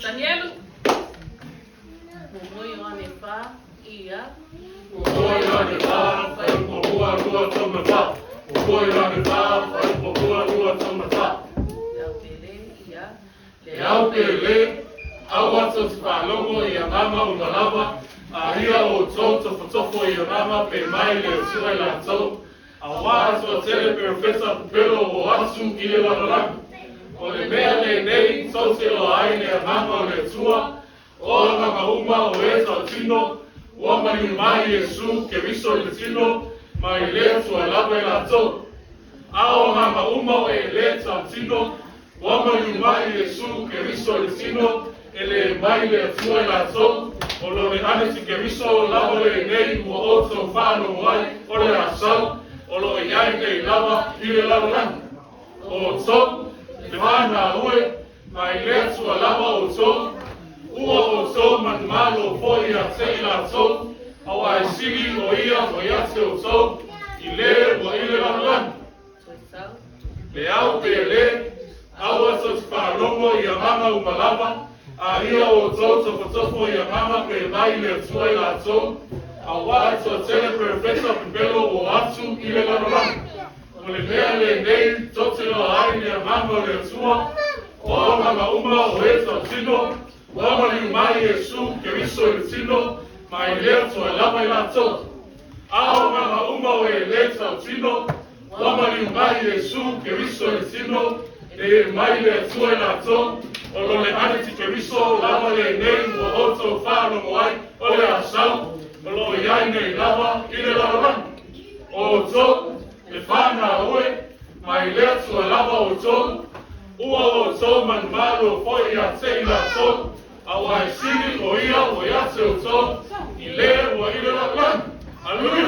Tanielu. Muamua Ioane 4, ia. Muamua Ioane 4, fuaiupu 2, 2, 3 ma 4. Muamua Ioane 4, fuaiupu 2, 2, 3 ma 4. Le au pele, ia. Le au pele, aua tou te faalogo i agaga uma lava, a ia outou tofotofo i agaga pe mai le Atua i latou, auā e toatele perofeta pepelo ua o atu i le lalolagi. O le mea lenei tou te iloa ai le Agaga o le Atua, o agaga uma o e tautino ua maliu mai Iesu Keriso i le tino, mai le Atua lava i latou. A o agaga uma o e lē tautino ua maliu mai Iesu Keriso i le tino, e le mai le Atua i latou. O lo le Anitikeriso lava lenei ua outou faalogo ai o le a sau, o lo o i ai nei lava i le lalolagi. O outou, le fanau e, mai le Atua lava outou, ua outou manumalo foi ia te i latou, auā e sili o ia ua ia te outou i le ua i le lalolagi. Le au pele, aua tou te faalogo i agaga uma lava, a ia outou tofotofo i agaga pe mai le Atua i latou, auā e toatele perofeta pepelo ua o atu i le lalolagi. O le mea lenei tou te iloa ai le Agaga o le Atua, o agaga uma o e tautino ua maliu mai Iesu Keriso i le tino, mai le Atua lava i latou. A o agaga uma o e lē tautino ua maliu mai Iesu Keriso i le tino, e mai le Atua i latou. O lo le Anitikeriso lava lenei ua outou faalogo ai o le a sau, o lo o i ai nei lava i le lalolagi. O outou, le fanau e, mai le Atua lava outou, ua outou manumalo foi ia te i latou, auā e sili o ia ua ia te outou i le ua i le lalolagi. Aleluia!